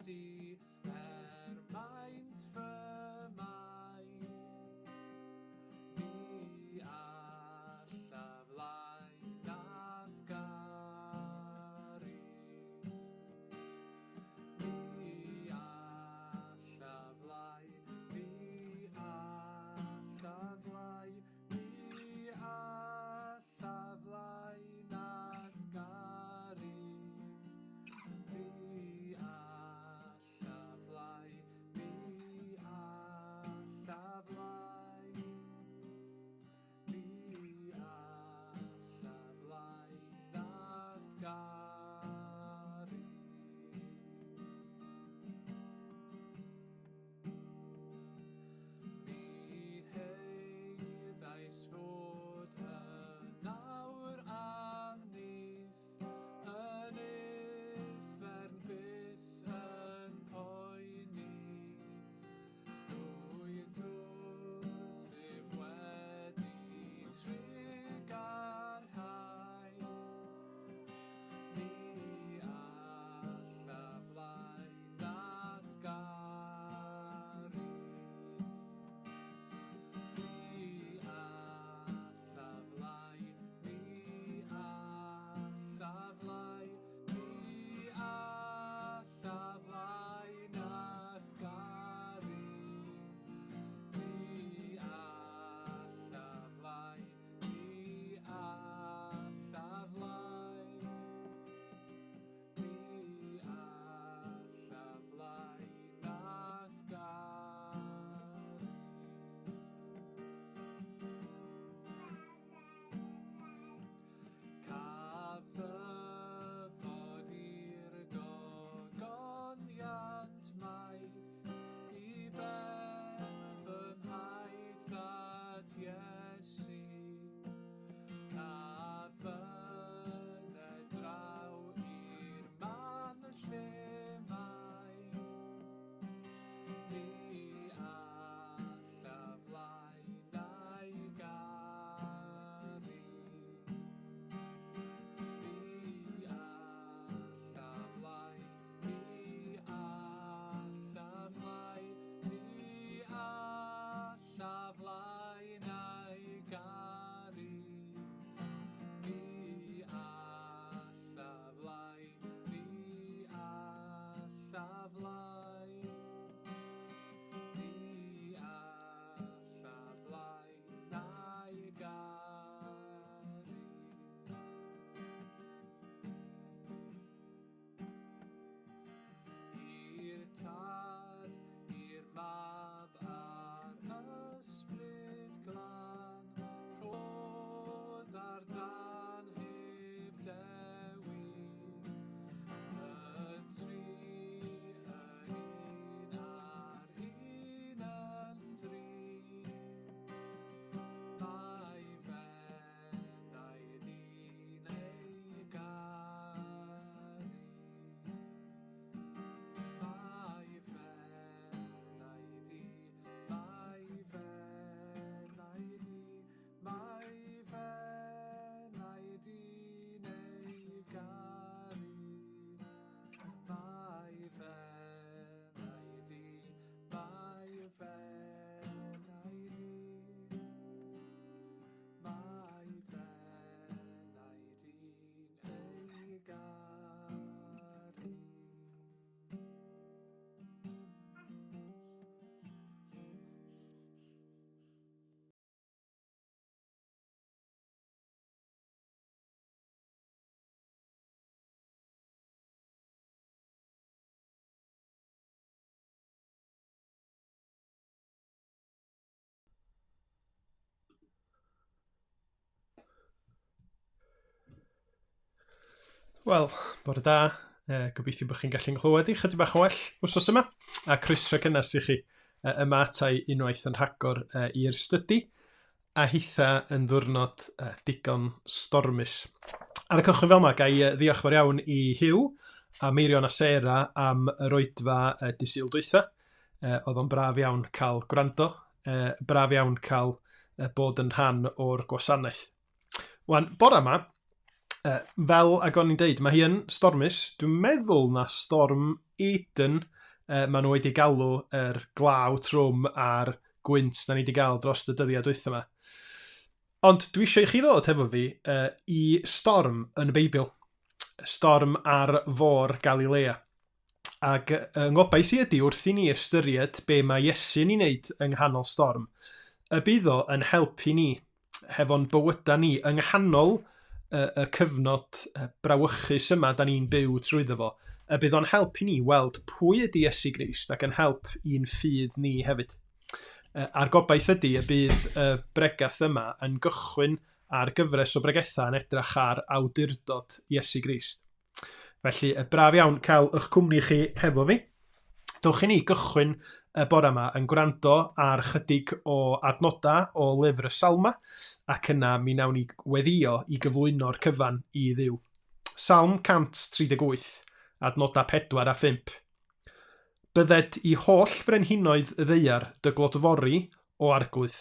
i er maint fy mai. Ni allaf lai na'th garu. Ni allaf lai, ni allaf lai, ni allaf lai na'th garu. Ni allaf lai, ni allaf lai. Ni allaf lai na'th garu. Mi heiddais fod yn awr am nyth, yn uffern byth yn poeni. Rwyt wrthyf wedi trugarhau. Ni allaf lai na'th garu. Ni allaf lai, ni allaf lai, ni allaf lai na'th garu. Ni allaf lai, ni allaf lai. Ni allaf lai na'th garu. Caf ddyfod i'r gogoniant maith i ben fy nhaith at Iesu. Caf fyned draw i'r man lle mae. Ni allaf lai na'i garu. Ni allaf lai, ni allaf lai, ni allaf lai na'i garu. Ni allaf lai, ni allaf lai. Ni allaf lai na'i garu. I'r Tad, i'r Mab a'r Ysbryd Glân, rhodd ar dan heb dewi. Y tri yn un a'r un yn dri. Mae f'enaid i'n ei garu. Mae f'enaid i, mae f'enaid i, mae f'enaid i'n ei garu. Mae f'enaid i, mae f'enaid i, mae f'enaid i'n ei garu. Wel, bore da. Gobeithio bod chi'n gallu nghlywed i chydig bach yn well wsos yma. A croeso cynnes i chi yma atai unwaith yn rhagor i'r stydi. A hitha yn ddwrnod digon stormus. Ar y cychwyn fel yma, ga i ddiolch fawr iawn i Huw a Meirion a Sarah am yr oedfa dydd Sul dwytha. Oedd o'n braf iawn cael gwrando, braf iawn cael bod yn rhan o'r gwasanaeth. Wan, bore yma, fel ag o'n i'n deud, mae hi yn stormus. Dwi'n meddwl na storm Eden Maen nhw wedi galw yr glaw trwm a'r gwynt da ni wedi gael dros y dyddiau dwytha yma. Ond dwi eisiau i chi ddod hefo fi i storm yn y Beibl. Storm ar fôr Galilea. Ac yng ngobaith i ydy wrth i ni ystyried be mae Iesu'n ei wneud yng nghanol storm, y bydd o yn helpu ni hefo'n bywydau ni yng nghanol y cyfnod brawychus yma da ni'n byw trwyddo fo, y bydd o'n helpu ni weld pwy ydy Iesu Grist ac yn help i'n ffydd ni hefyd. A'r gobaith ydy y bydd y bregath yma yn gychwyn ar gyfres o bregethau yn edrych ar awdurdod Iesu Grist. Felly, braf iawn cael eich cwmni chi hefo fi. Dewch i ni gychwyn y bore yma yn gwrando ar chydig o adnodau o lyfr y Salma, ac yna mi wnawn ni weddio i gyflwyno'r cyfan i Dduw. Salm 138, adnodau 4 a 5. Bydded i holl frenhinoedd y ddaear dy glodfori, o Arglwydd,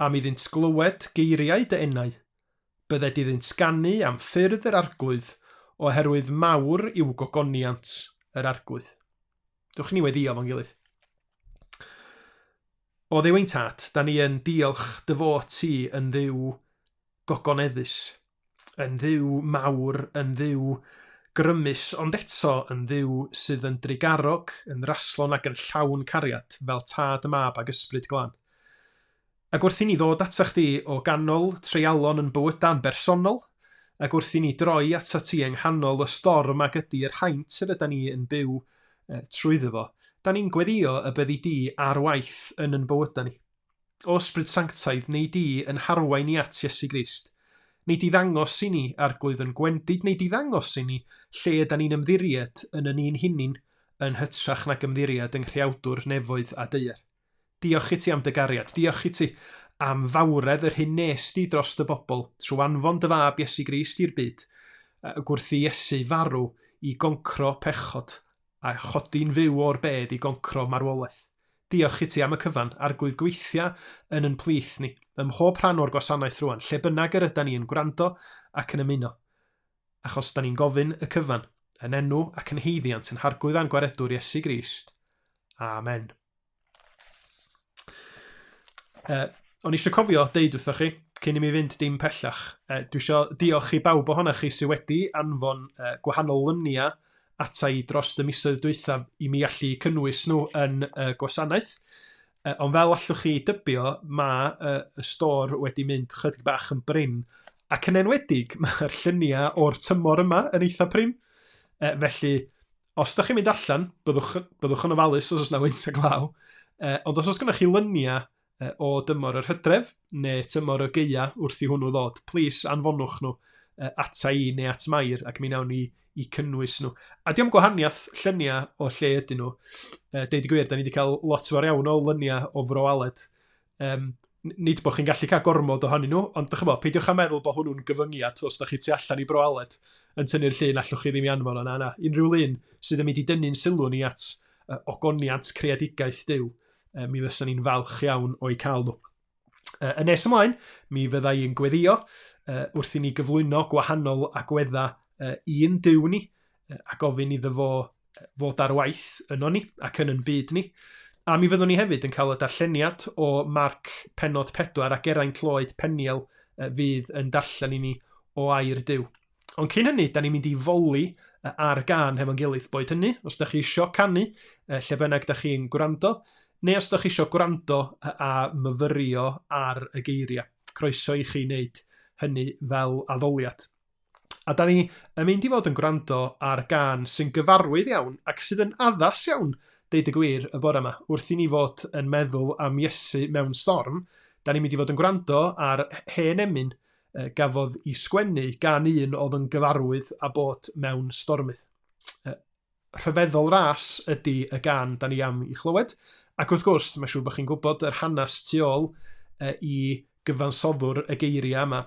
am iddynt glywed geiriau dy enau. Bydded iddynt ganu am ffyrdd yr Arglwydd, oherwydd mawr yw gogoniant yr Arglwydd. Dewch i ni weddio fo'n gilydd. O Dduw ein tad, da ni yn diolch dy fod ti yn Dduw gogoneddus, yn Dduw mawr, yn Dduw grymus, ond eto yn Dduw sydd yn drugarog, yn raslon ac yn llawn cariad, fel tad y mab ac ysbryd glân. Ac wrth i ni ddod ata chdi o ganol treialon yn bywydau'n bersonol, ac wrth i ni droi ata ti yng nghanol y storm ac ydy'r haint yr yda ni yn byw trwyddo fo, da ni'n gweddio y byddi di ar waith yn yn bywydau ni. O Ysbryd Sanctaidd, neu di yn harwain ni at Iesu Grist. Neu di ddangos i ni, Arglwydd, yn gwendid, neu di ddangos i ni lle yda ni'n ymddiried yn yn un hunin yn hytrach nag ymddiried yng nghreawdwr nefoedd a daear. Diolch i ti am dy gariad, diolch i ti am fawredd yr hyn nes di dros dy bobl trwy anfon dy fab Iesu Grist i'r byd, ac wrth i Iesu farw i goncro pechod a chodi'n fyw o'r bedd i goncro marwolaeth. Diolch i ti am y cyfan, Arglwydd, gweithia yn yn plith ni, ym mhob rhan o'r gwasanaeth rwan, lle bynnag yr ydan ni yn gwrando ac yn ymuno. Achos da ni'n gofyn y cyfan, yn enw ac yn haeddiant yn Harglwydd a'n Gwaredwr Iesu Grist. Amen. O'n i eisiau cofio deud wrthoch chi, cyn i mi fynd dim pellach, dwi eisiau diolch i bawb ohonoch chi sydd wedi anfon gwahanol luniau ata i dros y misoedd dwythaf i mi allu cynnwys nhw yn y gwasanaeth. Ond fel allwch chi dybio, mae y stôr wedi mynd chydig bach yn brin, ac yn enwedig mae'r lluniau o'r tymor yma yn eitha prin. Felly, os da chi'n mynd allan, byddwch yn ofalus os oes na wynt a glaw, ond os oes gennych chi luniau o dymor yr hydref neu tymor y gaea wrth i hwnnw ddod, plis anfonwch nhw ata i neu at Mair ac mi wnawn ni i cynnwys nhw. A diom gwahaniaeth lluniau o lle ydyn nhw. Deud y gwir, da ni wedi cael lot fawr iawn o luniau o Fro Aled. Nid bod chi'n gallu cael gormod ohonyn nhw, ond dych chi'mod, peidiwch â meddwl bod hwnnw'n gyfyngiad os da chi tu allan i Bro Aled yn tynnu'r llun, allwch chi ddim i anfon o. Na, na. Unrhyw lun sydd yn mynd i dynnu'n sylw ni at ogoniant creadigaeth Duw, mi fysa ni'n falch iawn o'i cael nhw. Yn nes ymlaen, mi fydda i'n gweddio wrth i ni gyflwyno gwahanol agweddau i'n Duw ni, a gofyn iddo fo fod ar waith yno ni ac yn yn byd ni. A mi fyddwn ni hefyd yn cael y darlleniad o Marc pennod 4 a Geraint Lloyd Peniel fydd yn darllen i ni o air Duw. Ond cyn hynny, da ni'n mynd i foli ar gân hefo'n gilydd, boed hynny, os da chi isio canu, lle bynnag da chi'n gwrando, neu os da chi isio gwrando a myfyrio ar y geiriau. Croeso i chi wneud hynny fel addoliad. A da ni yn mynd i fod yn gwrando ar gân sy'n gyfarwydd iawn ac sydd yn addas iawn, deud y gwir, y bore yma. Wrth i ni fod yn meddwl am Iesu mewn storm, da ni'n mynd i fod yn gwrando ar hen emyn gafodd ei sgwennu gan un oedd yn gyfarwydd a bod mewn stormydd. Rhyfeddol ras ydy y gân da ni am i chlywed, ac wrth gwrs, mae'n siŵr bod chi'n gwybod yr hanes tu ôl i gyfansoddwr y geiriau yma.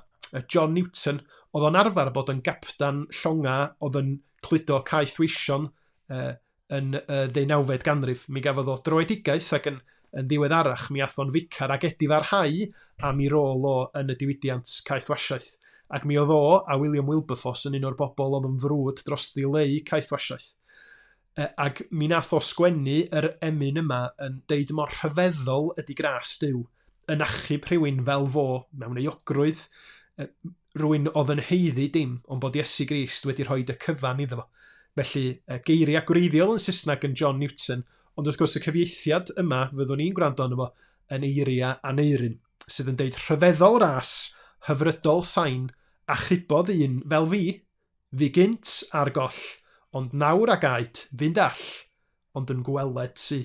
John Newton, oedd o'n arfer bod yn gapdan llonga oedd yn cludo caethweision yn y 19fed ganrif. Mi gafodd o droedigaeth ac yn ddiweddarach mi ath o'n ficar ac edifarhau am ei rôl o yn y diwydiant caethwasiaeth. Ac mi oedd o a William Wilberforce yn un o'r bobl oedd yn frwd dros ddileu caethwasiaeth. Ac mi nath o sgwennu yr emyn yma yn deud mor rhyfeddol ydy gras Duw, yn achub rhywun fel fo mewn euogrwydd, rhywun oedd yn haeddu dim, ond bod Iesu Grist wedi rhoi y cyfan iddo fo. Felly, geiriau gwreiddiol yn Saesneg yn John Newton, ond wrth gwrs y cyfieithiad yma fyddwn ni'n gwrando arno fo yn eiriau Aneurin, sydd yn deud rhyfeddol ras, hyfrydol sain, achubodd un fel fi, fi gynt ar goll, ond nawr ag aed, fi'n dall, ond yn gweled sy.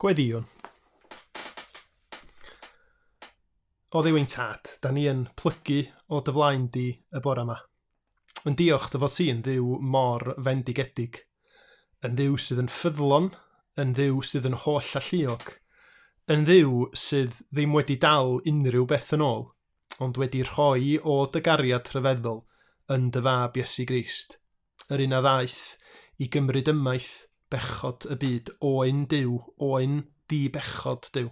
Gweddïwn. O Dduw ein tad, da ni yn plygu o dy flaen di y bore yma. Yn diolch dy fod ti yn Dduw mor fendigedig, yn Dduw sydd yn ffyddlon, yn Dduw sydd yn holl alluog, yn Dduw sydd ddim wedi dal unrhyw beth yn ôl, ond wedi rhoi o dy gariad rhyfeddol yn dy fab Iesu Grist, yr un a ddaeth i gymryd ymaith bechod y byd, oen Duw, oen di-bechod Duw.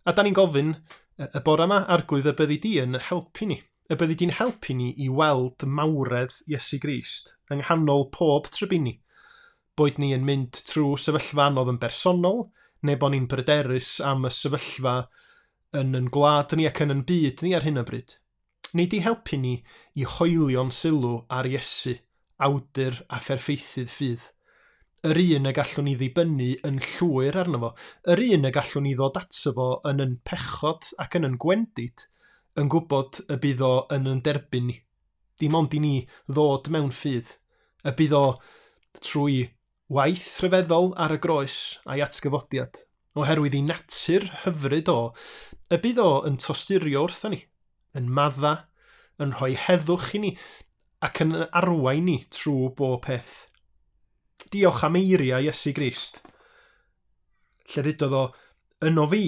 A da ni'n gofyn y bore yma, Arglwydd, y byddi di yn helpu ni. y byddi di'n helpu ni i weld mawredd Iesu Grist yng nghanol pob trybini, boed ni yn mynd trwy sefyllfa anodd yn bersonol, neu bod ni'n bryderus am y sefyllfa yn yn gwlad ni ac yn yn byd ni ar hyn o bryd. Nei di helpu ni i hoelio'n sylw ar Iesu, awdur a pherffeithydd ffydd. Yr un y gallwn ni ddibynnu yn llwyr arno fo, yr un y gallwn ni ddod ato fo yn yn pechod ac yn yn gwendid, yn gwybod y bydd o yn yn derbyn ni. Dim ond i ni ddod mewn ffydd, y bydd o trwy waith rhyfeddol ar y groes a'i atgyfodiad, oherwydd ei natur hyfryd o, y bydd o yn tosturio wrthon ni, yn madda, yn rhoi heddwch i ni, ac yn arwain ni trwy bob peth. Diolch am eiriau Iesu Grist, lle ddudodd o, yno fi,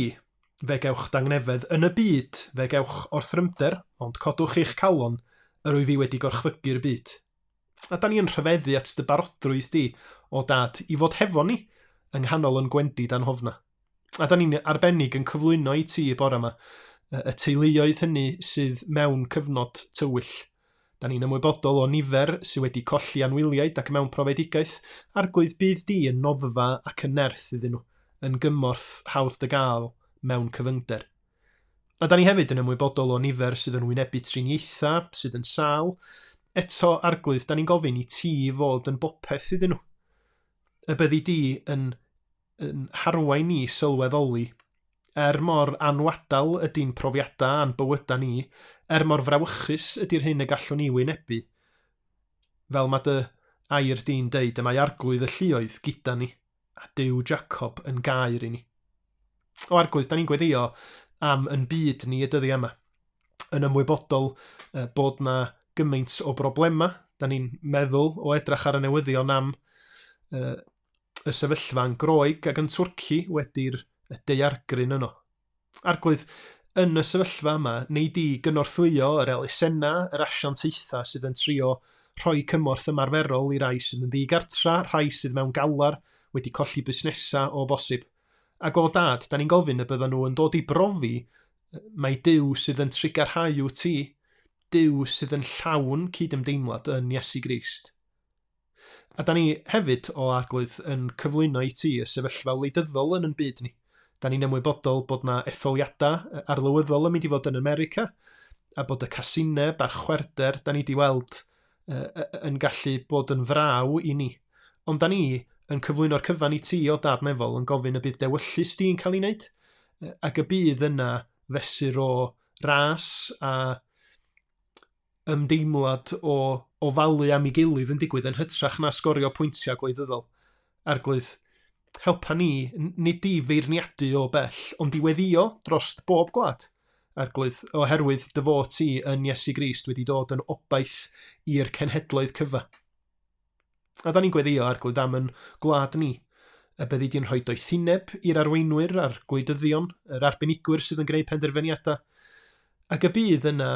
fe gewch dangnefedd, yn y byd, fe gewch orthrymder, ond codwch eich calon, yr wyf fi wedi gorchfygu'r byd. A da ni yn rhyfeddu at dy barodrwydd di, o dad, i fod hefo ni yng nghanol yn gwendid a'n hofna. A da ni'n arbennig yn cyflwyno i ti y bore yma, y teuluoedd hynny sydd mewn cyfnod tywyll. Da ni'n ymwybodol o nifer sydd wedi colli anwyliaid ac mewn profedigaeth, arglwydd bydd di yn noddfa ac yn nerth iddyn nhw, yn gymorth hawdd dy gael mewn cyfyngder. A da ni hefyd yn ymwybodol o nifer sydd yn wynebu triniaethau, sydd yn sâl. Eto, arglwydd, da ni'n gofyn i ti fod yn bopeth iddyn nhw. Y byddi di yn, yn harwain ni sylweddoli, er mor anwadal ydy'n profiadau a'n bywydau ni, er mor frawychus ydy'r hyn y gallwn ni wynebu, fel mae dy air di'n deud, y mae arglwydd y lluoedd gyda ni, a Duw Jacob yn gair i ni. O arglwydd, da ni'n gweddio am yn byd ni y dyddiau yma. Yn ymwybodol bod na gymaint o broblemau, da ni'n meddwl o edrych ar y newyddion am y sefyllfa yn Groeg ac yn Twrci wedi'r daeargryn yno. Arglwydd, yn y sefyllfa yma, nei di gynorthwyo yr elusennau, yr asiantaethau sydd yn trio rhoi cymorth ymarferol i rai sydd yn ddigartra, rhai sydd mewn galar, wedi colli busnesau o bosib. Ac o dad, da ni'n gofyn y byddan nhw yn dod i brofi mai Duw sydd yn trugarhau wyt ti, Duw sydd yn llawn cydymdeimlad yn Iesu Grist. A da ni hefyd, o Arglwydd, yn cyflwyno i ti y sefyllfa wleidyddol yn yn byd ni. Da ni'n ymwybodol bod na etholiadau arlywyddol yn mynd i fod yn America, a bod y casineb a'r chwerder da ni wedi weld yn gallu bod yn fraw i ni. Ond da ni yn cyflwyno'r cyfan i ti o Dad Nefol yn gofyn y bydd dewyllys di'n cael ei wneud, ac y bydd yna fesur o ras a ymdeimlad o ofalu am ei gilydd yn digwydd yn hytrach na sgorio pwyntiau gwleidyddol. Arglwydd, helpa ni, nid i feirniadu o bell, ond i weddio dros bob gwlad. Arglwydd, oherwydd dy fod ti yn Iesu Grist wedi dod yn obaith i'r cenhedloedd cyfa. A da ni'n gweddio, Arglwydd, am yn gwlad ni, y byddi di'n rhoi doethineb i'r arweinwyr a'r gwleidyddion, yr arbenigwyr sydd yn gwneud penderfyniadau, ac y bydd yna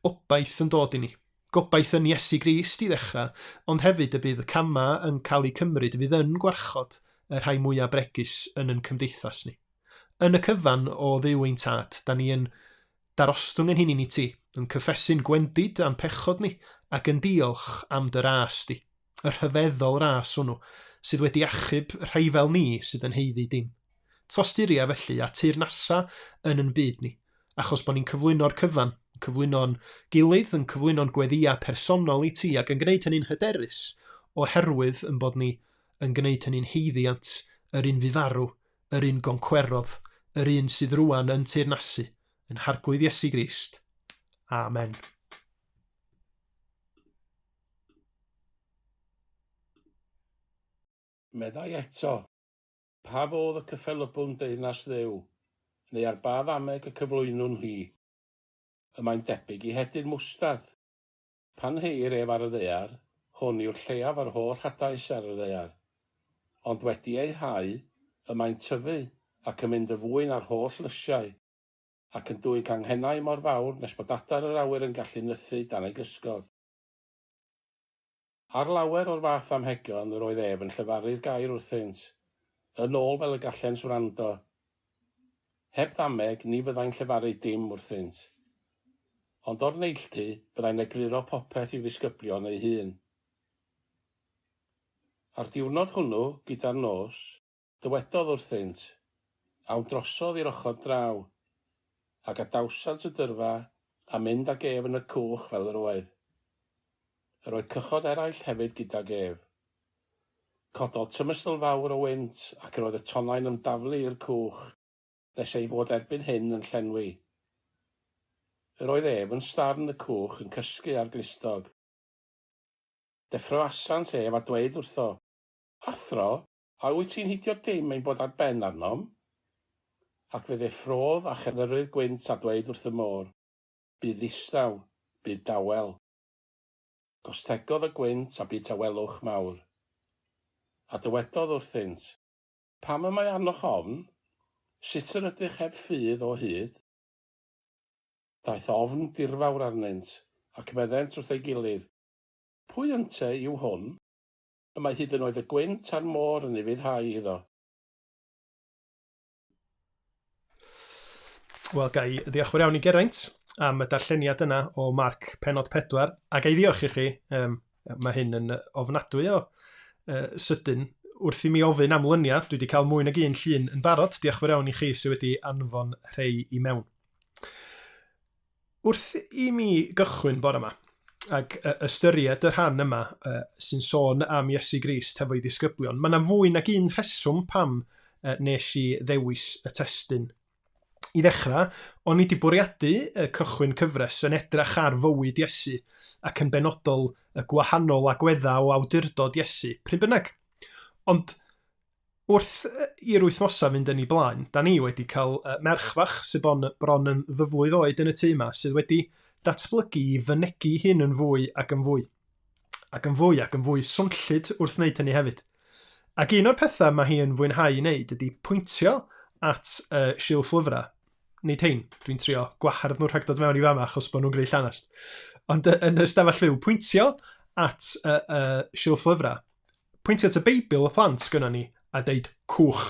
obaith yn dod i ni. Gobaith yn Iesu Grist i ddechrau, ond hefyd y bydd y camau yn cael eu cymryd fydd yn gwarchod y rhai mwyaf bregus yn yn cymdeithas ni. Yn y cyfan o Dduw ein tad, da ni yn darostwng yn hunain i ti, yn cyffesu'n gwendid a'n pechod ni, ac yn diolch am dy ras di, y rhyfeddol ras hwnnw, sydd wedi achub rhai fel ni sydd yn haeddu dim. Tosturia felly a teyrnasa yn yn byd ni, achos bod ni'n cyflwyno'r cyfan, yn cyflwyno'n gilydd, yn cyflwyno'n gweddïau personol i ti ac yn gwneud hynny'n hyderus oherwydd yn bod ni yn gwneud hynny'n haeddiant yr un fu farw, yr un goncwerodd, yr un sydd rwan yn teyrnasu, yn Harglwydd Iesu Grist. Amen. Meddai eto, Pa fodd y cyffelybwn deyrnas Dduw, neu ar ba ddameg y cyflwynwn hi? Y mae'n debyg i hedyn mwstad. Pan heuir ef ar y ddaear, hwn yw'r lleiaf o'r holl hadau sy ar y ddaear. Ond wedi ei hau, y mae'n tyfu, ac yn mynd yn fwy na'r holl lysiau, ac yn dwyn canghennau mor fawr nes bod adar yr awyr yn gallu nythu dan ei gysgod. Ar lawer o'r fath amhegion yr oedd ef yn llefaru'r gair wrthynt, yn ôl fel y gallent wrando. Heb ddameg, ni fyddai'n llefaru dim wrthynt. Ond o'r neilltu, byddai'n egluro popeth i'w ddisgyblion ei hun. A'r diwrnod hwnnw, gyda'r nos, dywedodd wrthynt, Awn drosodd i'r ochr draw. A gadawsant y dyrfa, a mynd ag ef yn y cwch fel yr oedd. Yr oedd cychod eraill hefyd gydag ef. Cododd tymestl fawr o wynt, ac yr oedd y tonnau'n ymdaflu i'r cwch, nes ei fod erbyn hyn yn llenwi. Yr oedd ef yn starn y cwch yn cysgu ar glustog. Deffroasant ef a dweud wrtho, Athro, a wyt ti'n hidio dim ein bod ar ben arnom? Ac fe ddeffrôdd a cheddyrydd gwynt a dweud wrth y môr, Bydd ddistaw, bydd dawel. Gostegodd y gwynt a bu tawelwch mawr. A dywedodd wrthynt, Pam y mae arnoch ofn? Sut yr ydych heb ffydd o hyd? Daeth ofn dirfawr arnynt, ac meddent wrth ei gilydd, Pwy ynte yw hwn? Y mae hyd yn oed y gwynt a'r môr yn ufuddhau iddo. Wel, ga i ddiolch fawr iawn i Geraint am y darlleniad yna o Marc penod 4, a ga i ddiolch i chi, mae hyn yn ofnadwy o sydyn. Wrth i mi ofyn am lyniau, dwi wedi cael mwy nag un llun yn barod. Diolch fawr iawn i chi sydd wedi anfon rhei i mewn. Wrth i mi gychwyn bore yma, ac ystyried y rhan yma sy'n sôn am Iesu Grist hefo'i ddisgyblion, mae yna fwy nag un rheswm pam nes i ddewis y testun. I ddechrau, o'n i 'di bwriadu cychwyn cyfres yn edrach ar fywyd Iesu ac yn benodol y gwahanol agweddau o awdurdod Iesu, pryd bynnag. Ond wrth i'r wythnosau fynd yn ei blaen, da ni wedi cael merch fach sydd bon, bron yn ddyflwydd oed yn y tŷ yma, sydd wedi datblygu i fynegi hyn yn fwy ac yn fwy. Ac yn fwy ac yn fwy swnllyd wrth wneud hynny hefyd. Ac un o'r pethau mae hi yn fwynhau i wneud ydy pwyntio at y silff lyfrau. Nid hein, dwi'n trio gwahardd nhw rhag dod mewn i fama achos bod nhw'n gwneud llanast. Ond yn y stafell fyw, pwyntio at y silff lyfrau, pwyntio at y Beibl y plant gynnon ni a deud cwch.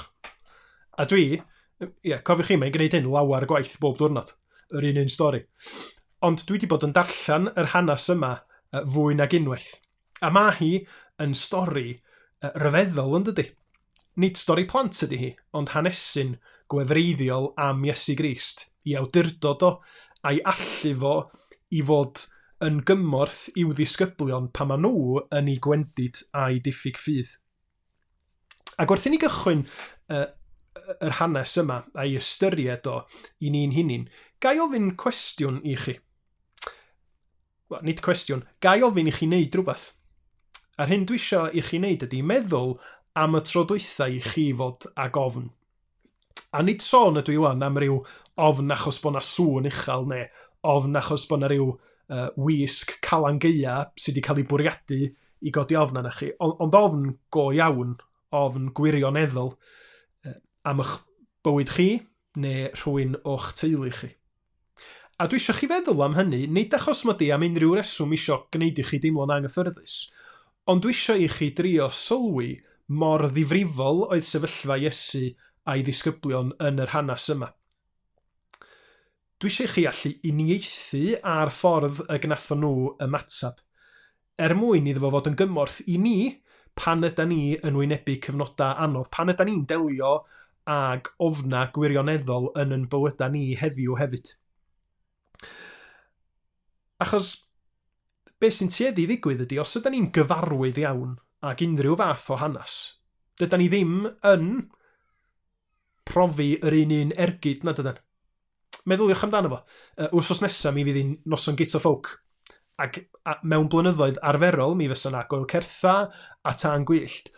A dwi, ie, yeah, cofiwch chi, mae'n gwneud hyn lawer gwaith bob diwrnod, yr un un stori. Ond dwi wedi bod yn darllen yr hanes yma fwy nag unwaith. A mae hi yn stori ryfeddol yn dydy. Nid stori plant ydy hi, ond hanesyn gwefreiddiol am Iesu Grist, i awdurdod o, a'i allu fo i fod yn gymorth i'w ddisgyblion pan maen nhw yn eu gwendid a'u diffyg ffydd. Ac wrth i ni gychwyn yr hanes yma a'i ystyried o i ni'n hunin, ga i ofyn cwestiwn i chi? Wel, nid cwestiwn, ga i ofyn i chi wneud rhywbeth? A'r hyn dwi isio i chi wneud ydy meddwl am y tro dwytha i chi fod ag ofn. A nid sôn ydw i wan am ryw ofn achos bod 'na sŵn uchel neu ofn achos bod 'na ryw wisg Calan Gaea sydd wedi cael ei bwriadu i godi ofn arnoch chi, ond, ond ofn go iawn, ofn gwirioneddol am eich bywyd chi neu rhywun o'ch teulu chi. A dwi eisiau chi feddwl am hynny, nid achos mod i am unrhyw reswm isio gwneud i chi deimlo'n anghyffyrddus, ond dwi eisiau i chi drio sylwi mor ddifrifol oedd sefyllfa Iesu a'i ddisgyblion yn yr hanes yma. Dwi eisiau i chi allu uniaethu â'r ffordd y gwnaethon nhw ymateb, er mwyn iddo fo fod yn gymorth i ni pan ydan ni yn wynebu cyfnodau anodd, pan ydan ni'n delio ag ofnau gwirioneddol yn yn bywydau ni heddiw hefyd. Achos be sy'n tueddu i ddigwydd ydy, os ydan ni'n gyfarwydd iawn ag unrhyw fath o hanes, dydan ni ddim yn profi yr un un ergyd na dydan. Meddyliwch amdano fo. Wsos nesa mi fydd hi'n noson Guto Ffowc. Ac a, mewn blynyddoedd arferol mi fysa 'na goel certha a tân gwyllt.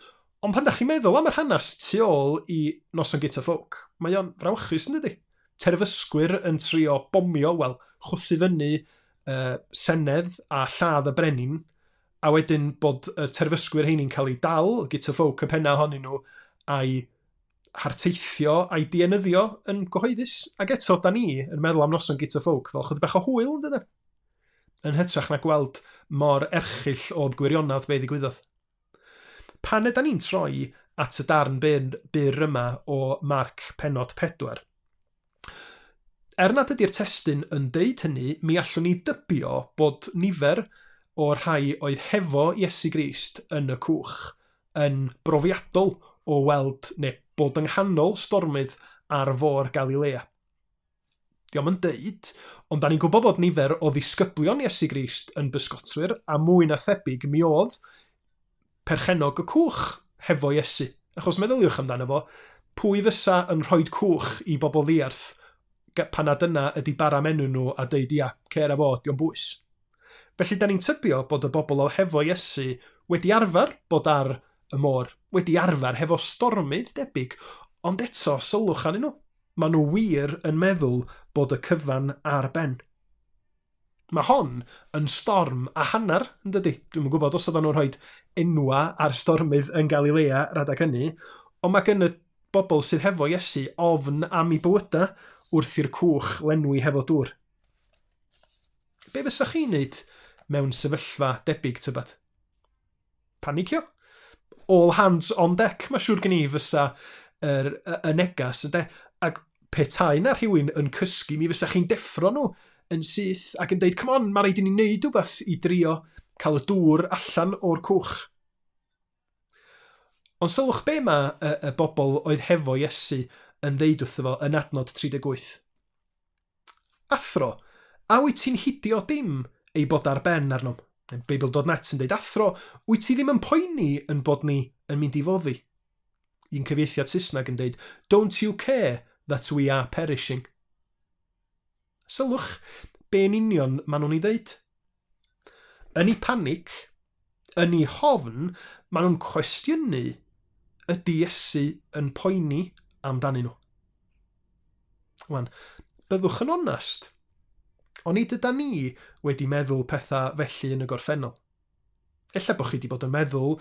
Ond pan da chi'n meddwl am yr hanes tu ôl i noson Guto Ffowc, mae o'n frawychus yn dydi? Terfysgwyr yn trio bomio, wel, chwythu fyny senedd a lladd y brenin, a wedyn bod y terfysgwyr heini'n cael eu dal, Guto Ffowc y penna ohonyn nhw, a'i harteithio a'i dienyddio yn gyhoeddus. Ac eto, da ni yn meddwl am noson Guto Ffowc fel chydig bach o hwyl, yn dydan? Yn hytrach na gweld mor erchyll oedd gwirionedd be ddigwyddodd. Pan ydan ni'n troi at y darn byr, byr yma o Marc penod 4, Er nad ydy'r testun yn deud hynny, mi allwn ni dybio bod nifer o'r rhai oedd hefo Iesu Grist yn y cwch yn brofiadol o weld neu bod yng nghanol stormydd ar fôr Galilea. Dio'm yn deud, ond da ni'n gwybod bod nifer o ddisgyblion Iesu Grist yn bysgotwyr, a mwy na thebyg mi oedd perchennog y cwch hefo Iesu. Achos meddyliwch amdano fo, pwy fysa yn rhoi cwch i bobl ddiarth pan na dyna ydy bara menw nhw a deud ia, cer â fo, dio'm bwys. Felly da ni'n tybio bod y bobl oedd hefo Iesu wedi arfer bod ar y môr, wedi arfer hefo stormydd debyg, ond eto sylwch arnyn nhw. Maen nhw wir yn meddwl bod y cyfan ar ben. Mae hon yn storm a hanner, yn dydy? Dwi'm yn gwybod os oedden nhw'n rhoi enwa ar stormydd yn Galilea rhadag hynny, ond mae gen y bobl sydd hefo Iesu ofn am eu bywydau wrth i'r cwch lenwi hefo dŵr. Be fysa chi'n neud mewn sefyllfa debyg, tybad? Panicio? All hands on deck, mae siŵr gen i fysa y negas, ynde? Ac petai na rhywun yn cysgu, mi fysa chi'n deffro nhw yn syth ac yn deud, come on, mae rhaid i ni wneud rhywbeth i drio cael y dŵr allan o'r cwch. Ond sylwch be mae y bobl oedd hefo Iesu yn ddeud wrtho fo yn adnod 38. Athro, a wyt ti'n hidio dim ei bod ar ben arnom? Beibl.net yn deud, athro, wyt ti ddim yn poeni yn bod ni yn mynd i foddi? Un cyfieithiad Saesneg yn deud, don't you care that we are perishing? Sylwch be'n union maen nhw'n ei ddeud. Yn eu panic, yn eu hofn, maen nhw'n cwestiynu ydy Iesu yn poeni amdanyn nhw. Wan, byddwch yn onast. Onid yda ni wedi meddwl pethau felly yn y gorffennol? Ella bod chi wedi bod yn meddwl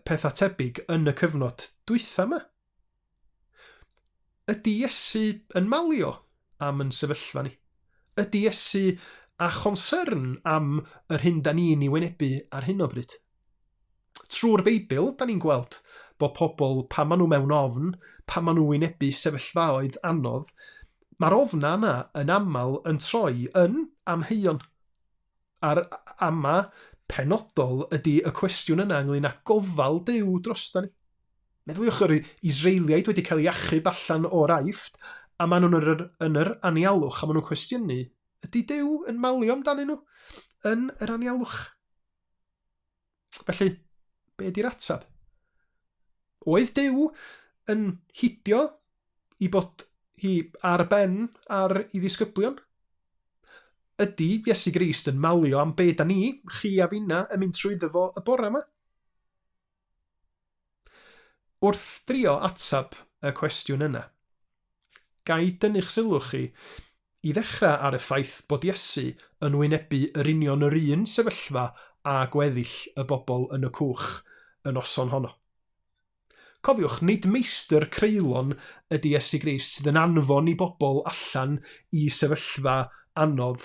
pethau tebyg yn y cyfnod dwytha yma. Ydy Iesu yn malio am yn sefyllfa ni? Ydy Iesu â chonsyrn am yr hyn da ni'n ei wynebu ar hyn o bryd? Trwy'r Beibl, da ni'n gweld bod pobl, pan maen nhw mewn ofn, pan maen nhw wynebu sefyllfaoedd anodd, mae'r ofna yna yn aml yn troi yn amheuon. A'r ama penodol ydy y cwestiwn yna ynglyn â gofal Duw drosta ni. Meddyliwch yr Israeliaid wedi cael eu achub allan o'r Aifft, a maen nhw'n yn yr anialwch, a maen nhw'n cwestiynu, ydy Duw yn malio amdanyn nhw yn yr anialwch? Felly, be ydy'r ateb? Oedd Duw yn hidio i bod hi ar ben ar ei ddisgyblion? Ydy Iesu Grist yn malio am be da ni, chi a finna, yn mynd trwyddo fo y bore yma? Wrth drio atab y cwestiwn yna, gai dynnu'ch sylw chi i ddechrau ar y ffaith bod Iesu yn wynebu yr union yr un sefyllfa a gweddill y bobl yn y cwch y noson honno. Cofiwch, nid meistr creulon ydy Iesu Grist sydd yn anfon i bobl allan i sefyllfa anodd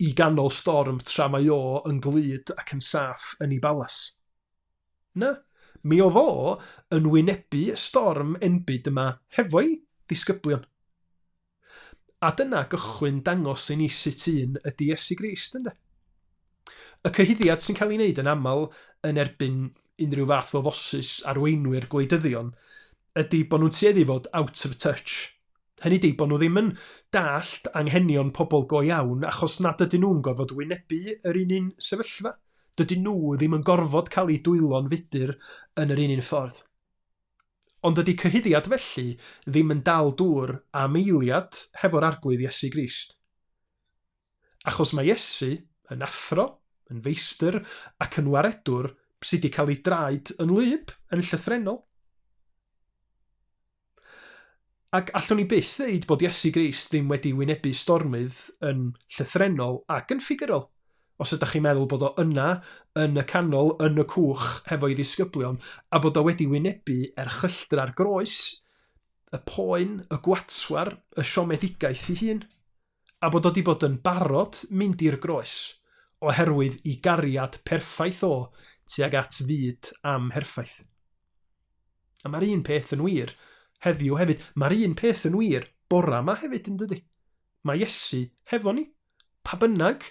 i ganol storm tra mae o yn glyd ac yn saff yn ei balas. Na, mi oedd o yn wynebu y storm enbyd yma hefo'i ddisgyblion. A dyna gychwyn dangos i ni sut un ydy Iesu Grist, ynde? Y cyhuddiad sy'n cael ei wneud yn aml yn erbyn unrhyw fath o fosys arweinwyr gwleidyddion ydy bod nhw'n tueddu fod out of touch. Hynny ydy bod nhw ddim yn dallt anghenion pobl go iawn achos nad ydyn nhw'n gorfod wynebu yr un un sefyllfa. Dydyn nhw ddim yn gorfod cael eu dwylo'n fudur yn yr un un ffordd. Ond dydy cyhuddiad felly ddim yn dal dŵr am eiliad hefo'r arglwydd Iesu Grist. Achos mae Iesu yn athro, yn feistr ac yn waredwr sydd wedi cael ei draed yn wlyb, yn llythrennol. Ac allwn ni byth ddeud bod Iesu Grist ddim wedi wynebu stormydd yn llythrennol ac yn ffigurol. Os ydych chi'n meddwl bod o yna, yn y canol, yn y cwch hefo'i ddisgyblion, a bod o wedi wynebu erchylltra'r groes, y poen, y gwatwar, y siomedigaeth ei hun, a bod o wedi bod yn barod mynd i'r groes, oherwydd i gariad perffaith o tuag at fyd amherffaith. A mae'r un peth yn wir heddiw hefyd. Mae'r un peth yn wir bora yma hefyd, yn dydy? Mae Iesu hefo ni. Pa bynnag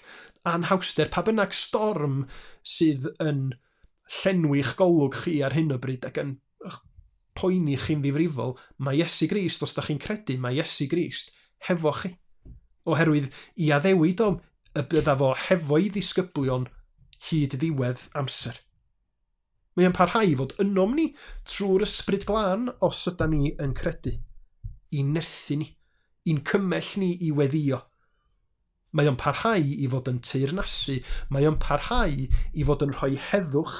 anhawster, pa bynnag storm sydd yn llenwi'ch golwg chi ar hyn o bryd ac yn poeni chi'n ddifrifol, mae Iesu Grist, os da chi'n credu, mae Iesu Grist hefo chi. Oherwydd i addewid o y bydda fo hefo'i ddisgyblion hyd ddiwedd amser. Mae o'n parhau i fod ynom ni trwy'r Ysbryd Glân os yda ni yn credu. I'n nerthu ni, i'n cymell ni i weddïo. Mae o'n parhau i fod yn teyrnasu, mae o'n parhau i fod yn rhoi heddwch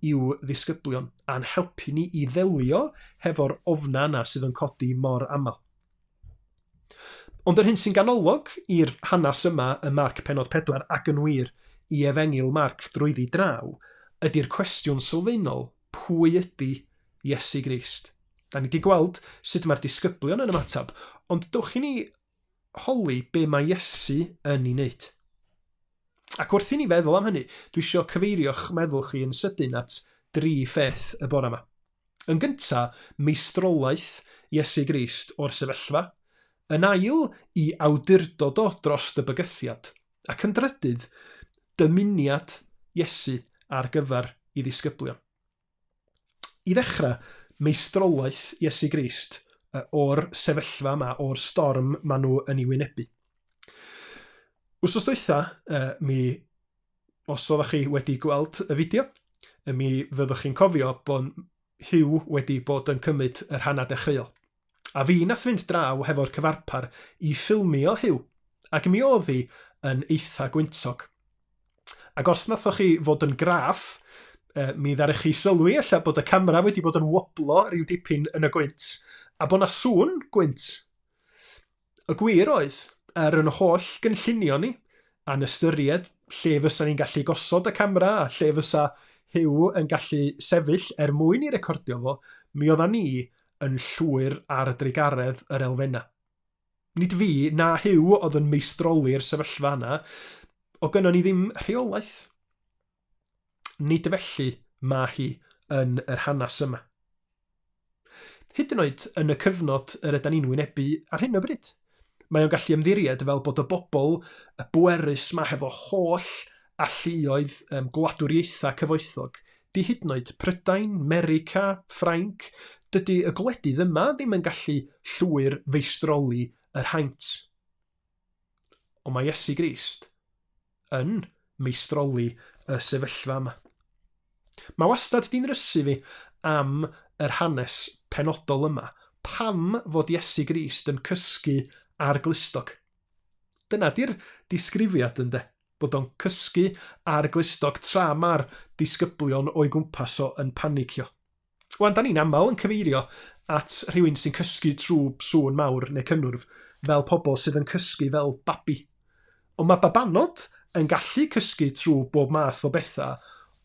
i'w ddisgyblion a'n helpu ni i ddelio hefo'r ofna yna sydd yn codi mor aml. Ond yr hyn sy'n ganolog i'r hanes yma ym Marc pennod 4 ac yn wir i Efengyl Marc drwyddi draw ydy'r cwestiwn sylfaenol, pwy ydy Iesu Grist? Da ni wedi gweld sut mae'r disgyblion yn ymateb, ond dowch i ni holi be mae Iesu yn ei wneud. Ac wrth i ni feddwl am hynny, dwi eisiau cyfeirio'ch meddwl chi yn sydyn at dri pheth y bore yma. Yn gyntaf, meistrolaeth Iesu Grist o'r sefyllfa. Yn ail, i awdurdod o dros y bygythiad. Ac yn drydydd, dymuniad Iesu ar gyfer i ddisgyblion. I ddechrau, meistrolaeth Iesu Grist o'r sefyllfa yma, o'r storm maen nhw yn ei wynebu. Wsos dwytha, mi, os oeddech chi wedi gweld y fideo, mi fyddwch chi'n cofio bod Hugh wedi bod yn cymryd y rhannau dechreuol. A fi nath fynd draw hefo'r cyfarpar i ffilmio Hugh, ac mi oedd hi yn eitha gwyntog. Ac os nathoch chi fod yn graff, mi ddaru chi sylwi ella bod y camera wedi bod yn woblo rhyw dipyn yn y gwynt, a bod 'na sŵn gwynt. Y gwir oedd, er yn holl gynllunio ni, a'n ystyried lle fysa ni'n gallu gosod y camera a lle fysa Hugh yn gallu sefyll er mwyn i recordio fo, mi oeddan ni yn llwyr ar drugaredd yr elfennau. Nid fi na Hugh oedd yn meistroli'r sefyllfa yna, o gynnon ni ddim rheolaeth. Nid felly mae hi yn yr hanes yma. Hyd yn oed yn y cyfnod yr ydan ni'n wynebu ar hyn o bryd. Mae o'n gallu ymddiried fel bod y bobl y bwerus ma hefo holl alluoedd gwladwriaethau cyfoethog. Di hyd yn oed Prydain, America, Ffrainc, dydy y gwledydd yma ddim yn gallu llwyr feistroli yr haint. Ond mae Iesu Grist yn meistroli y sefyllfa yma. Mae wastad di'n rysu fi am yr hanes penodol yma. Pam fod Iesu Grist yn cysgu ar glustog? Dyna di'r disgrifiad ynde, bod o'n cysgu ar glustog tra mae'r disgyblion o'i gwmpas o yn panicio. Wan, da ni'n aml yn cyfeirio at rhywun sy'n cysgu trwy sŵn mawr neu cynnwrf fel pobl sydd yn cysgu fel babi. Ond mae babanod yn gallu cysgu trwy bob math o bethau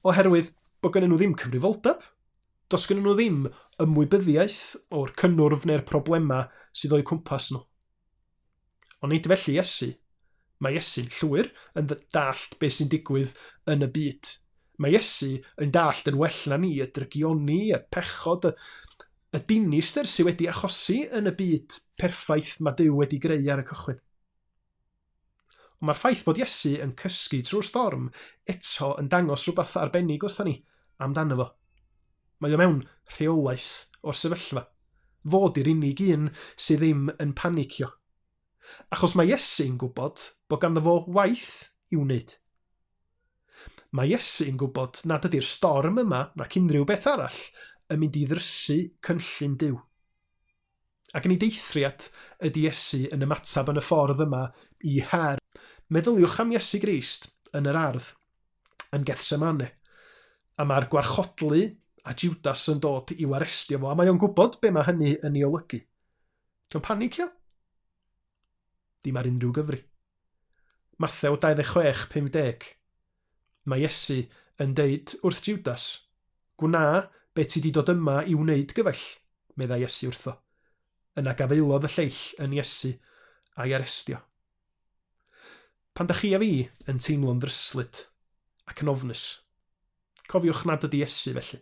oherwydd bod gennyn nhw ddim cyfrifoldeb. Does gennyn nhw ddim ymwybyddiaeth o'r cynnwrf neu'r problemau sydd o'u cwmpas nhw. Ond nid felly Iesu. Mae Iesu'n llwyr yn dallt beth sy'n digwydd yn y byd. Mae Iesu yn dallt yn well na ni y drygioni, y pechod, y dinistr sydd wedi achosi yn y byd perffaith mae Duw wedi greu ar y cychwyn. Ond mae'r ffaith bod Iesu yn cysgu trwy'r storm eto yn dangos rhywbeth arbennig wrthon ni amdano fo. Mae o mewn rheolaeth o'r sefyllfa. Fo di'r unig un sydd ddim yn panicio. Achos mae Iesu'n gwybod bod ganddo fo waith i'w wneud. Mae Iesu'n gwybod nad ydy'r storm yma, nac unrhyw beth arall, yn mynd i ddrysu cynllun Duw. Ac yn ei deithriad ydy Iesu yn ymateb yn y ffordd yma i her. Meddyliwch am Iesu Grist yn yr ardd, yn Gethsemane. A mae'r gwarchodlu a Judas yn dod i'w arestio fo, a mae o'n gwybod be mae hynny yn ei olygu. Dio'n panicio? Dim ar unrhyw gyfri. Mathew 26:50. Mae Iesu yn deud wrth Judas, gwna be ti di dod yma i wneud gyfaill, meddai Iesu wrtho. Yna gafaelodd y lleill yn Iesu a'i arestio. Pan dach chi a fi yn teimlo'n ddryslyd ac yn ofnus, cofiwch nad ydy Iesu felly.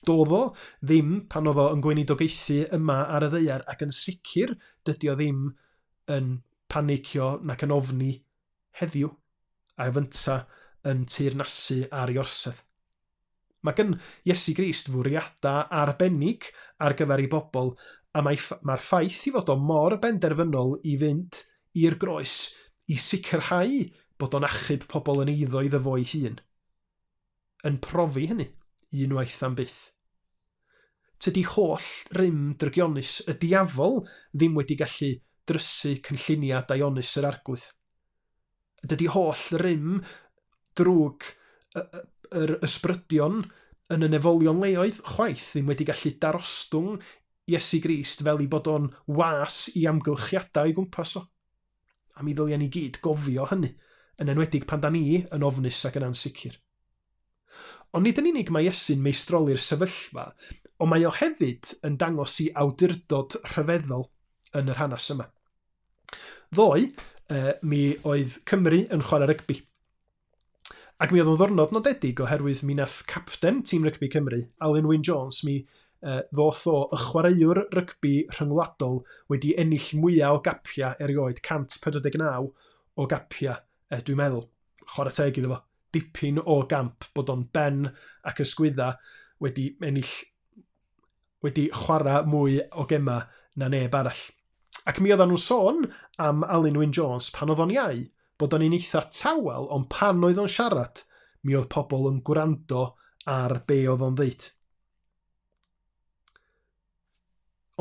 Doedd o ddim pan oedd o yn gweinidogaethu yma ar y ddaear ac yn sicr dydy o ddim yn panicio nac yn ofni heddiw, a fynta yn teyrnasu ar ei orsedd. Mae gen Iesu Grist fwriadau arbennig ar gyfer ei bobl, a mae'r ffaith i fod o mor benderfynol i fynd i'r groes i sicrhau bod o'n achub pobl yn eiddo iddo fo'i hun, yn profi hynny unwaith am byth. Tydi holl rym drygionus y diafol ddim wedi gallu drysu cynlluniau daionus yr Arglwydd. Dydy holl rym drwg yr ysbrydion yn y nefolion leoedd chwaith ddim wedi gallu darostwng Iesu Grist fel i bod o'n was i amgylchiadau o'i gwmpas o. A mi ddylia ni gyd gofio hynny, yn enwedig pan da ni yn ofnus ac yn ansicr. Ond nid yn unig mae Iesu'n meistroli'r sefyllfa, ond mae o hefyd yn dangos i awdurdod rhyfeddol yn yr hanes yma. Ddoe, mi oedd Cymru yn chwarae rygbi. Ac mi oedd o'n ddwrnod nodedig oherwydd mi nath capten tîm rygbi Cymru, Alun Wyn Jones, mi ddoth o y chwaraewr rygbi rhyngwladol wedi ennill mwyaf o gapiau erioed, 149 o gapiau, dwi'n meddwl. Chwarae teg iddo fo. Dipyn o gamp bod o'n ben ac ysgwydda wedi ennill, wedi chwarae mwy o gemau na neb arall. Ac mi oedden nhw'n sôn am Alun Wyn Jones pan oedd o'n iau, bod o'n un eitha tawel, ond pan oedd o'n siarad, mi oedd pobl yn gwrando ar be oedd o'n ddeud.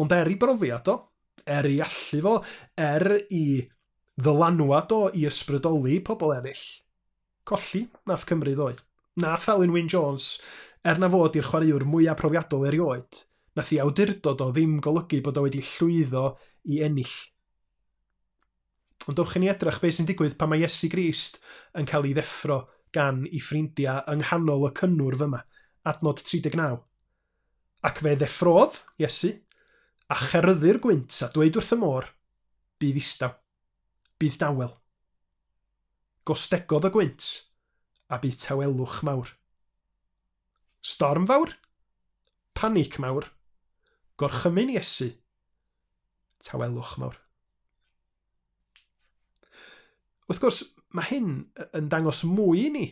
Ond er i brofiad o, er i allu fo, er i ddylanwad o i ysbrydoli pobl eraill, colli nath Cymru ddoe. Nath Alun Wyn Jones, er na fod i'r chwaraewr mwyaf profiadol erioed, nath i awdurdod o ddim golygu bod o wedi llwyddo i ennill. Ond dowch i ni edrych beth sy'n digwydd pan mae Iesu Grist yn cael ei ddeffro gan ei ffrindiau yng nghanol y cynnwrf yma, adnod 39. Ac fe ddeffrodd Iesu a cheryddu'r gwynt a dweud wrth y môr, bydd istaw, bydd dawel. Gostegodd y gwynt a bydd tawelwch mawr. Storm fawr? Panic mawr. Gorchymyn Iesu, tawelwch mawr. Wrth gwrs, mae hyn yn dangos mwy i ni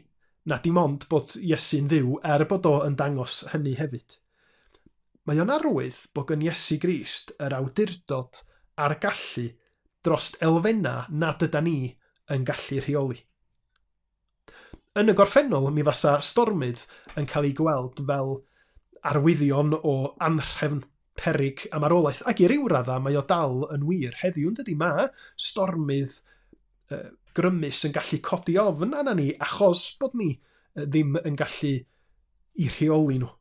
na dim ond bod Iesu'n Dduw, er bod o yn dangos hynny hefyd. Mae o'n arwydd bod gen Iesu Grist yr awdurdod a'r gallu dros elfennau nad yda ni yn gallu rheoli. Yn y gorffennol, mi fasa stormydd yn cael ei gweld fel arwyddion o anhrefn, peryg a marwolaeth, ac i ryw raddau mae o dal yn wir heddiw, yn dydy? Mae stormydd grymus yn gallu codi ofn arna ni achos bod ni ddim yn gallu i rheoli nhw.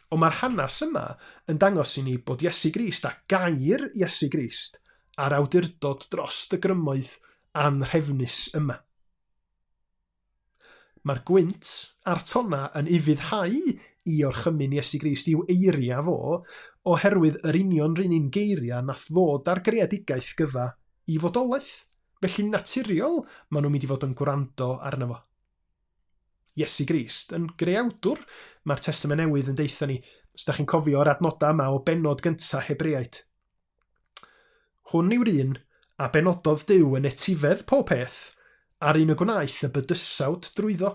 Ond mae'r hanes yma yn dangos i ni bod Iesu Grist a gair Iesu Grist a'r awdurdod dros y grymoedd anhrefnus yma. Mae'r gwynt a'r tonna yn ufuddhau i orchymyn Iesu Grist i'w eiriau fo, oherwydd yr union run un geiriau nath ddod ar greadigaeth gyfa i fodolaeth. Felly'n naturiol, maen nhw'n mynd i fod yn gwrando arno fo. Iesu Grist yn greawdwr, mae'r Testament Newydd yn deutha ni, os da chi'n cofio'r adnodau yma o bennod gyntaf Hebreaid. Hwn yw'r un a benododd Duw yn etifedd pob peth, a'r un y gwnaeth y bydysawd drwyddo.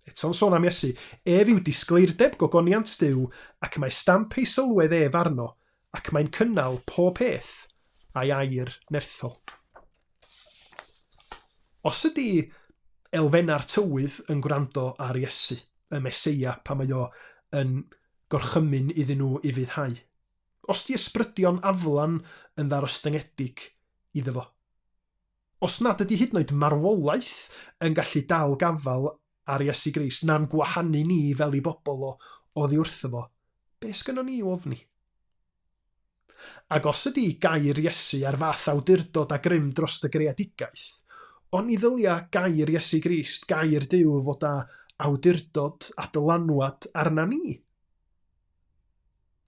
Eto'n sôn am Iesu, ef yw disgleirdeb gogoniant Duw, ac mae stamp ei sylwedd ef arno, ac mae'n cynnal pob peth a'i air nerthol. Os ydy elfenna'r tywydd yn gwrando ar Iesu, y Meseia, pan mae o yn gorchymyn iddyn nhw ufuddhau. Os di ysbrydion aflan yn ddarostyngedig iddo fo. Os nad ydy hyd yn oed marwolaeth yn gallu dal gafal ar Iesu Grist na'n gwahanu ni fel i bobl o oddi wrtho fo, be sgynnon ni i'w ofni? Ac os ydy gair Iesu ar fath awdurdod a grym dros y greadigaeth, oni ddylia gair Iesu Grist, gair Duw, fod â awdurdod a dylanwad arna ni?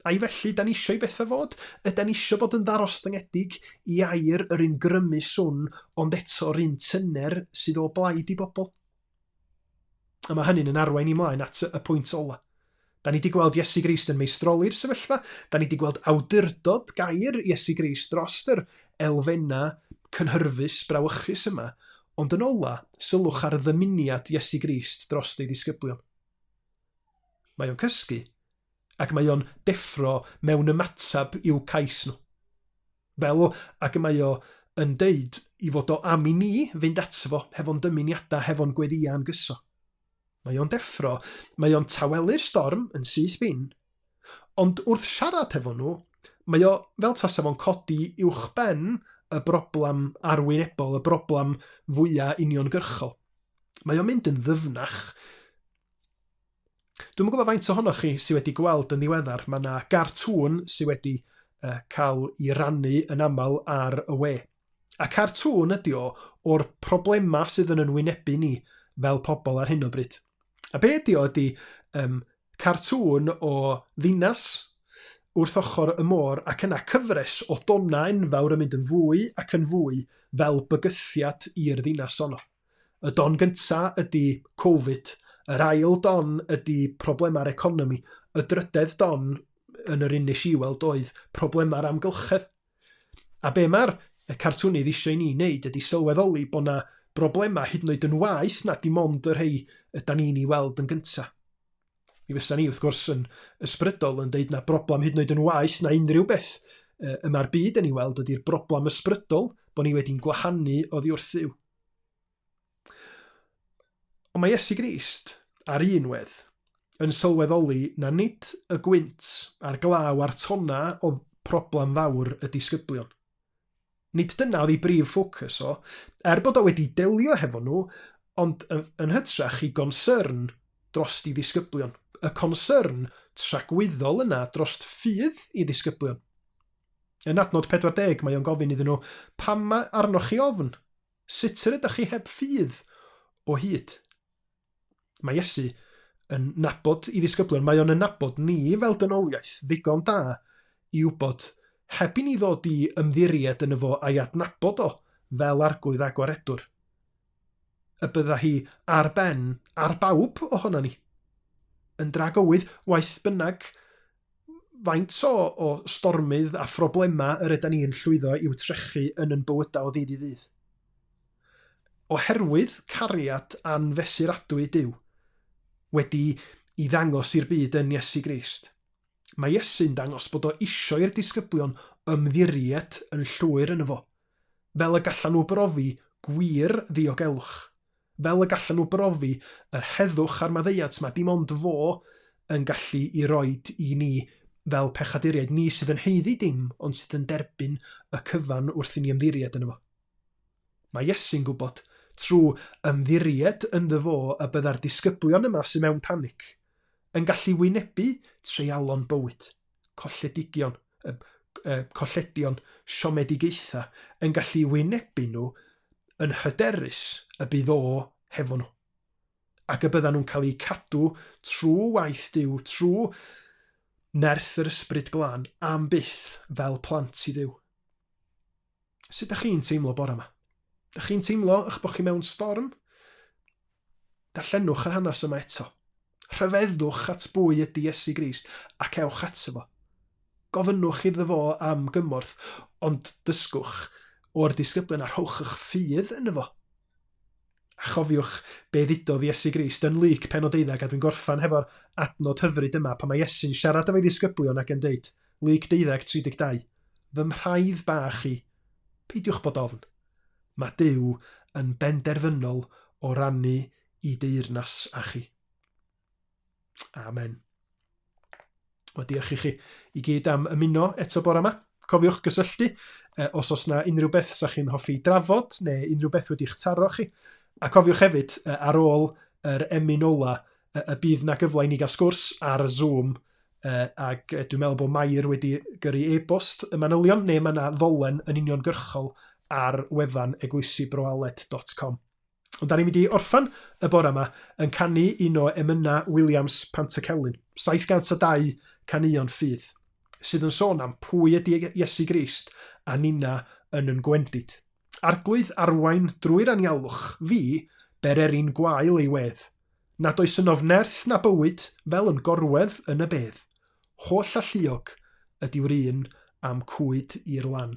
Ai felly, da ni isio i bethau fod? Ydan ni isio bod yn ddarostyngedig i air yr un grymus hwn, ond eto'r un tyner sydd o blaid i bobl? A mae hynny'n yn arwain i mlaen at y pwynt ola. Da ni wedi gweld Iesu Grist yn meistroli'r sefyllfa, da ni wedi gweld awdurdod gair Iesu Grist dros yr elfennau cynhyrfus, brawychus yma, ond yn ola, sylwch ar ddymuniad Iesu Grist dros ei ddisgyblion. Mae o'n cysgu, ac mae o'n deffro mewn ymateb i'w cais nhw. Fel ac mae o yn deud i fod o am i ni fynd ato fo hefo'n dymuniadau, hefo'n gweddïau'n gyson. Mae o'n deffro, mae o'n tawelu'r storm yn syth bin, ond wrth siarad hefo nhw, mae o fel tasa fo'n codi uwchben y broblem arwynebol, y broblem fwyaf uniongyrchol. Mae o'n mynd yn ddyfnach. Dwi'm yn gwybod faint ohonoch chi sydd wedi gweld yn ddiweddar, mae yna gartŵn sydd wedi cael ei rannu yn aml ar y we. A cartŵn ydy o o'r problemau sydd yn yn wynebu ni fel pobl ar hyn o bryd. A be ydy o ydy cartŵn o ddinas wrth ochr y môr ac yna cyfres o donnau enfawr yn mynd yn fwy ac yn fwy fel bygythiad i'r ddinas honno. Y don gynta ydy Covid, yr ail don ydy problemau'r economi, y drydedd don yn yr un nes i weld oedd problemau'r amgylchedd. A be mae'r cartwnydd eisiau i ni wneud ydy sylweddoli bod 'na broblemau hyd yn oed yn waeth na dim ond y rhai ydan ni'n ei weld yn gyntaf. Mi fysa ni wrth gwrs yn ysbrydol yn deud na broblem hyd yn oed yn waeth na unrhyw beth y mae'r byd yn ei weld ydy'r broblem ysbrydol bod ni wedi'n gwahanu oddi wrth Dduw. Ond mae Iesu Grist ar un wedd yn sylweddoli na nid y gwynt a'r glaw a'r tonna o problem fawr y disgyblion. Nid dyna oedd ei brif ffocws o, er bod o wedi delio hefo nhw, ond yn hytrach i gonsyrn dros i ddisgyblion. Y consyrn tragwyddol yna dros ffydd i ddisgyblion. Yn adnod 40 mae o'n gofyn iddyn nhw, pam mae arnoch chi ofn? Sut yr ydych chi heb ffydd o hyd? Mae Iesu yn nabod i ddisgyblion, mae o'n yn nabod ni fel dynoliaeth ddigon da i wybod heb i ni ddod i ymddiried yn fo a'i adnabod o fel arglwydd a gwaredwr. Y bydda hi ar ben, ar bawb ohono ni. Yn dragywydd, waeth bynnag faint o stormydd a phroblemau yr ydan ni'n llwyddo i'w trechu yn yn bywydau o ddydd i ddydd. Oherwydd cariad anfesuradwy Duw wedi i ddangos i'r byd yn Iesu Grist. Mae Iesu'n dangos bod o isio i'r disgyblion ymddiried yn llwyr yn fo, fel y gallan nhw brofi gwir ddiogelwch, fel y gallan nhw brofi yr heddwch a'r maddeuant ma, dim ond fo yn gallu i roed i ni fel pechaduriaid, ni sydd yn haeddu dim, ond sydd yn derbyn y cyfan wrth i ni ymddiried yn fo. Mae Iesu'n gwybod trwy ymddiried ynddo fo y bydda'r disgyblion yma sydd mewn panic yn gallu wynebu treialon bywyd, colledigion, colledion, siomedigaethau, yn gallu wynebu nhw yn hyderus y bydd o hefo nhw. Ac y byddan nhw'n cael eu cadw trwy waith Duw, trwy nerth yr ysbryd glân, am byth fel plant i Dduw. Sut ydych chi'n teimlo bore yma? Ydych chi'n teimlo eich bod chi mewn storm? Darllenwch yr hanes yma eto. Rhyfeddwch at bwy ydy Iesu Grist ac ewch ato fo. Gofynnwch iddo fo am gymorth, ond dysgwch o'r disgyblion a rhowch eich ffydd yno fo. A chofiwch be ddudodd Iesu Grist yn Luc pennod 12, a dwi'n gorffan hefo'r adnod hyfryd yma pan mae Iesu'n siarad efo'i ddisgyblion ac yn deud, Luc 12:32, fy mhraidd bach i, peidiwch bod ofn. Mae Duw yn benderfynol o rannu i deyrnas â chi. Amen. Wel, diolch i chi i gyd am ymuno eto bore yma. Cofiwch gysylltu os oes na unrhyw beth sa chi'n hoffi drafod neu unrhyw beth wedi'ch taro chi. A cofiwch hefyd, ar ôl yr emyn ola, y bydd na gyfle i ni gael sgwrs ar Zoom, ac dwi'n meddwl bod Mair wedi gyrru e-bost y manylion, neu mae yna ddolen yn uniongyrchol ar wefan eglwysibroaled.com. Ond da ni'n mynd i orffan y bore yma yn canu un o emynau Williams Pantycelyn, 702 caneuon ffydd, sydd yn sôn am pwy ydy Iesu Grist a nina yn yn gwendid. Arglwydd arwain drwy'r anialwch, fi, bererin gwael ei wedd. Nad oes ynof nerth na bywyd fel yn gorwedd yn y bedd. Holl alluog ydyw'r un am cwyd i'r lan.